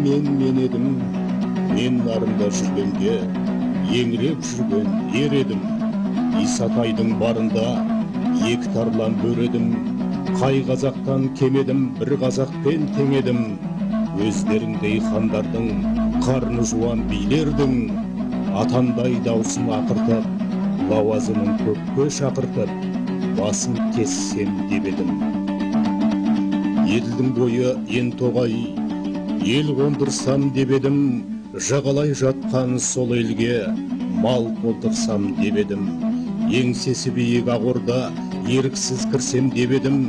Мен едім, мен Нарында жүргенде, еңіреп жүрген ер едім. Исатайдың барында екі тарлан бөр едім, қай қазақтан кем едім, бір қазақпен тең едім. Өздеріңдей хандардың, қарны жуан билердің, атандай даусын ақыртып, лауазымын көкке шақыртып, басын кессем деп едім. Еділдің бойы ен тоғай, ел қондырсам деп едім, жағалай жатқан сол елге мал толтырсам деп едім. Еңсесі биік Ақорда еріксіз кірсем деп едім,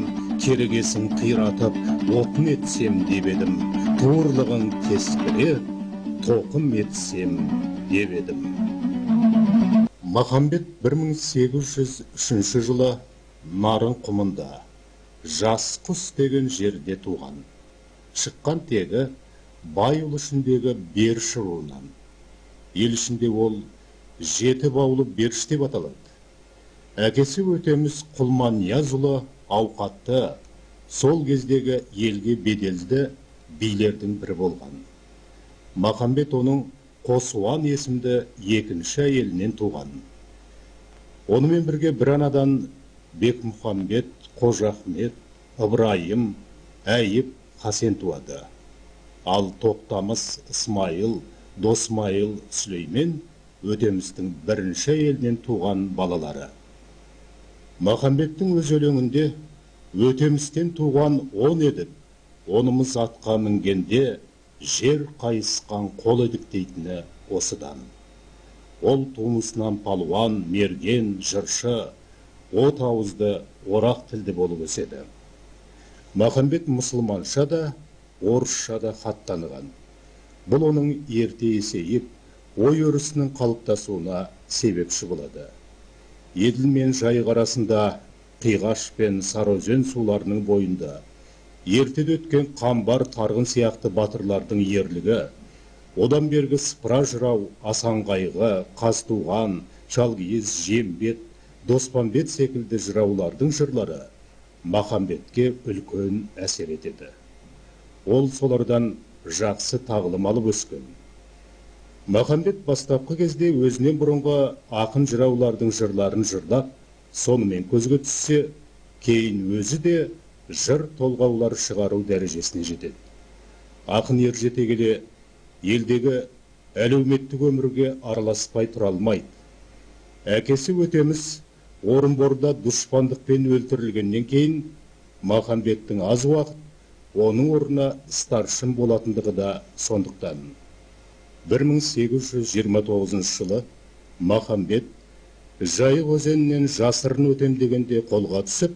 керегесін қиратып отын етсем деп едім, туырлығын кескілеп тоқым етсем деп едім. Махамбет 1803 жылы Нарын құмында Жас құс деген жерде туған. Шыққан тегі Байұлы ішіндегі Беріш руынан. Ел ішінде ол жеті баулы Беріш деп аталады. Әкесі Өтеміс Құлманиязұлы ауқатты, сол кездегі елге беделді билердің бірі болған. Махамбет оның Қосуан есімді екінші әйелінен туған. Онымен бірге бір анадан Бекмұхамбет, Қожахмет, Ыбырайым, Әйіп, Хасен туады. Ал Тоқтамыс, Ысмайыл, Досмайыл, Сүлеймен Өтемістің бірінші әйелінен туған балалары. Махамбеттің өз өлеңінде Өтемістен туған он едік, онымыз атқа мінгенде жер қайысқан қол едік дейтіні осыдан. Ол тумысынан палуан, мерген, жыршы, от ауызды, орақ тілді болып өседі. Махамбет мұсылманша да, орысша да хат таныған. Бұл оның ерте есейіп, ой өрісінің қалыптасуына себепші болады. Еділ мен Жайық арасында Қиғаш пен Сарыөзен суларының бойында ертеде өткен Қамбар Тарғын сияқты батырлардың ерлігі, одан бергі Сыпыра жырау, Асанқайғы, Қазтуған, Шалкиіз, Жембет, Доспанбет секілді жыраулардың жырлары Махамбетке үлкен әсер етеді. Ол солардан жақсы тағылым алып өскен. Махамбет бастапқы кезде өзінен бұрынғы ақын жыраулардың жырларын жырлап, сонымен көзге түссе, кейін өзі де жыр толғаулар шығару дәрежесіне жетеді. Ақын ер жете келе елдегі әлеуметтік өмірге араласпай тұра алмайды. Әкесі Өтеміс Орынборда дұшпандықпен өлтірілгеннен кейін Махамбеттің аз уақыт оның орнына старшын болатындығы да сондықтан. 1829 жылы Махамбет Жайық өзенінен жасырын өтем дегенде қолға түсіп,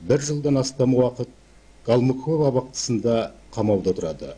бір жылдан астам уақыт Калмыков абақтысында қамауда тұрады.